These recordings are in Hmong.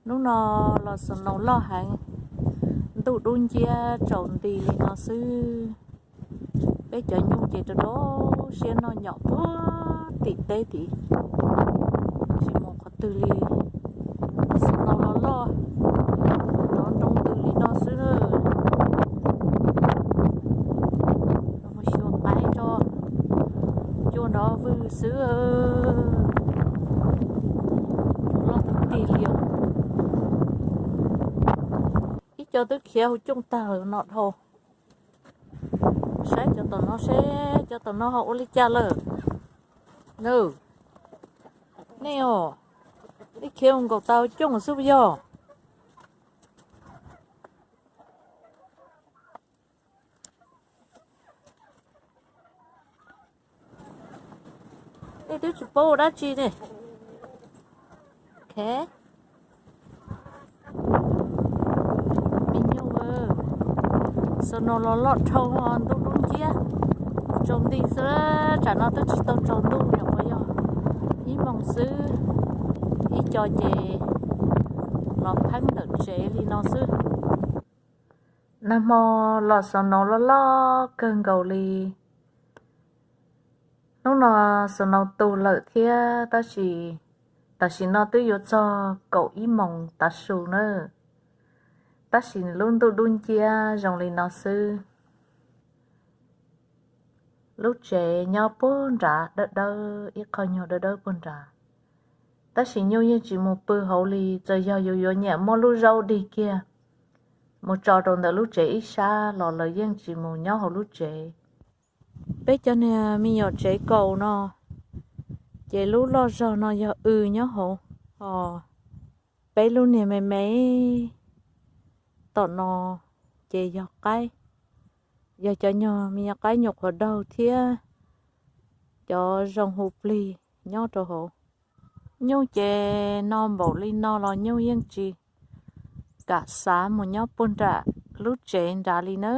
Hnub no los snow loj heev, ntuj dub nciab tsaus nti li no xwb. Peb cov nyuj ces rau rau siab noj nyom puag tim teb tid, tsis mus qhov twg li. Snow los loj, nrov nroo ntws li no xwb. Mus xyuas qaib tso, cua nrov vwg xwb. Loj tiag tiag li os. Ib co twb khiav hauv cooj tag lawm no dhau. Saib cov tom no seb cov tom no ho ua li cas lawm. Nws, nej os, nej khiav mus nkaum tau cooj xwb puas yog? Nej twb tsis paub ua dab tsi ne. Me nyuj, snow los loj dhau, ntuj dub nciab, tsaus nti xwb. Tsam no twb tsis tau tsaus ntuj, nyuam qhuav yog ib moos xwb. Ib co ces los pheeb ntawm tsev li no xwb. Nag hmo los snow loj loj kawg nkaus li. Hnub no snow tu lawm thiab, tab sis tam sim no twb yuav txog kaum ib moos tav su na, tab sis lub ntuj dub nciab zoo li no xwb. Lub tsev nyob puag nrad, dawb dawb ib qho nyuag dawb dawb puag nrad, tab sis nyuj yeej tsis mus pw hauv li. Txawm yog yus yuav nyiam muab lub zaub dig kiag mus tso rau ntawm lub tsev ib sab los lawv yeej tsis mus nyob hauv lub tsev. Peb cov niag me nyuam tsev kaus no, ces lub loj zog no yog w nyob hauv, ho peb lub niag me me tom no ces yog qaib, yog cov nyuag me nyuam qaib nyuam qhuav daug thiab cov zoo hu plig nyob rau hauv. Nyuj ces no npaum li no los nyuj yeej tsis kam xav mus nyob puag nram lub tsev nrad li na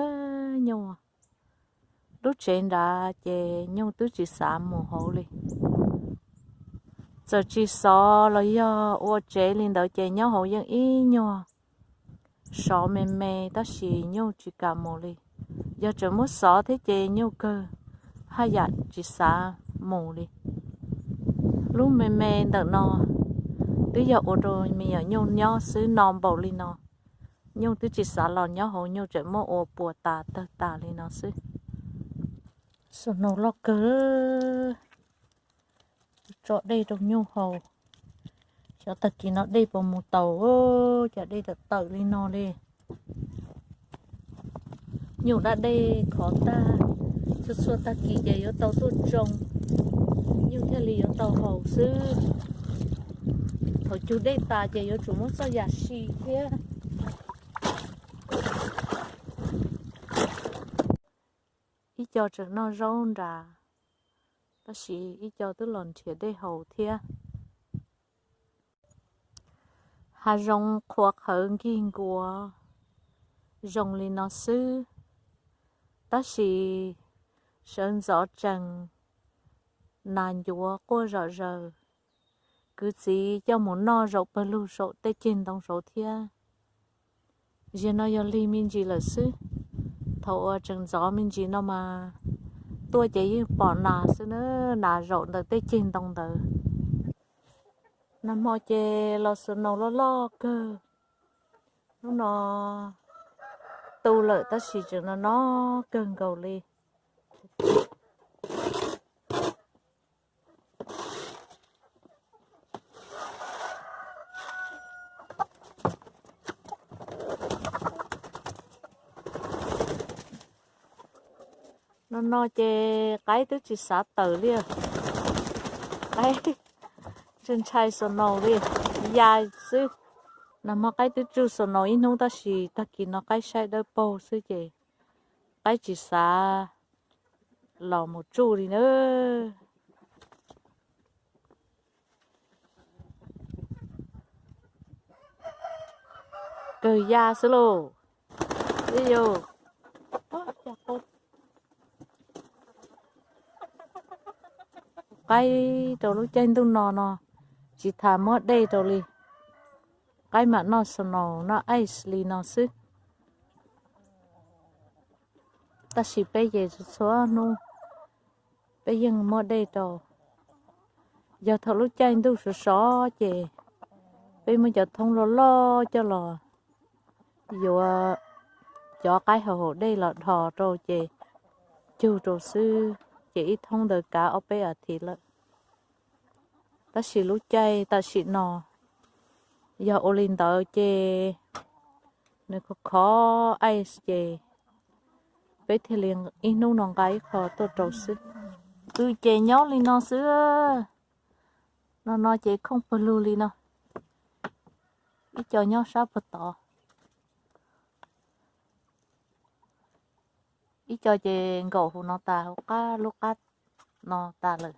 nyuj. Lub tsev nrad ces nyuj twb tsis xav mus hauv li. Txawm tsis xov los yog ua tsev li ntawd ces nyob hauv yeej ib nyuag sov me me tab sis nyuj tsis kam mus li. Yog tseem muab xov thiab ces nyuj kawg haj yam tsis xav mus li. Lub me me ntawm no twb yog ua rau me nyuam nyuj nyob xwb, no npaum li no nyuj twb tsis xav los nyob hauv, nyuj tseem muab ua puas tas tawg tas li no xwb. Snow loj kawg, tso dej rau nyuj haus. Xyov tag kis no dej puas mus taus, cas dej tawm tawm li no li. Nyuj dab dej khov tag, txhua txhua tag kis ces yuav tau tuaj tsoo, nyuj thiaj li yuav tau haus xwb. Thaum cug dej tas ces yuav tsum muab txoj yam si thiab. Ib co tseem noj zaub nrad, tab sis ib co twb los nrhiav dej haus thiab. Hav zoov qhuav qhawv nkig nkuav zoo li no xwb, tab sis sawv ntxov tsees nas ncuav quaj zom zaws. Kwv txiv coj mus noj zaum pawg lug saum tej ceg ntoo saud thiab. Ziag no yog lig me ntsis lawm xwb. Thaum uas tseem ntxov me ntsis no mas tuaj ces yeej pom nas xwb na, nas zaum ntawm tej ceg ntoo ntawd. Nag hmo ces los snow loj loj kawg. Hnub no tu lawm tab sis tseem no no kawg nkaus li. No no ces qaib twb tsis xav tawm li. Qaib ntshai ntshai snow li, ya xwb. Nag hmo qaib twb tsuj snow ib hnub tab sis tag kis no qaib saib dawb paug xwb ces qaib tsis xav los mus tsuj li na. Kawg ya xwb lauj. Qaib rau lub caij ntuj no no tsis tas muab dej rau li. qaib mam noj snow noj ice li no xwb. Tab sis peb ces txhua txhua hnub peb yeej muab dej rau. Yog thaum lub caij ntuj sov sov ces peb muab cov thoob loj loj coj los yuav cov qaib hauv hauv dej los dhos rau ces cug rau xwb, ces ib thoob ntawd kav ob peb as thiv lawm. Tab sis lub caij tam sim no yog ua li ntawd ces nws khov khov ice ces peb thiaj li ib hnub no nqa ib qho tuaj rau xwb. Wb ces nyob li no xwb. No no ces khooj pawg lug li no. Ib co nyob sab puag tod, ib co ces nkaum hauv no tas, hauv qab lub qab no tas lawm.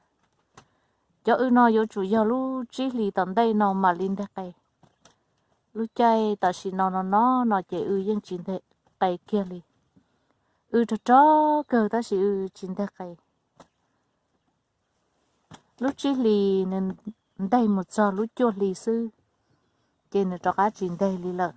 Cov wb no yuav tsum yog lub tsib hlis tom ntej no mam li nteg qe. Lub caij tam sim no no no no ces wb yeej tsis nteg qe kiag li. Wb rog rog kawg tab sis wb tsis nteg qe. Lub tsib hlis nws nteg mus txog lub cuaj hli xwb, ces nws rov qab tsis nteg li lawm.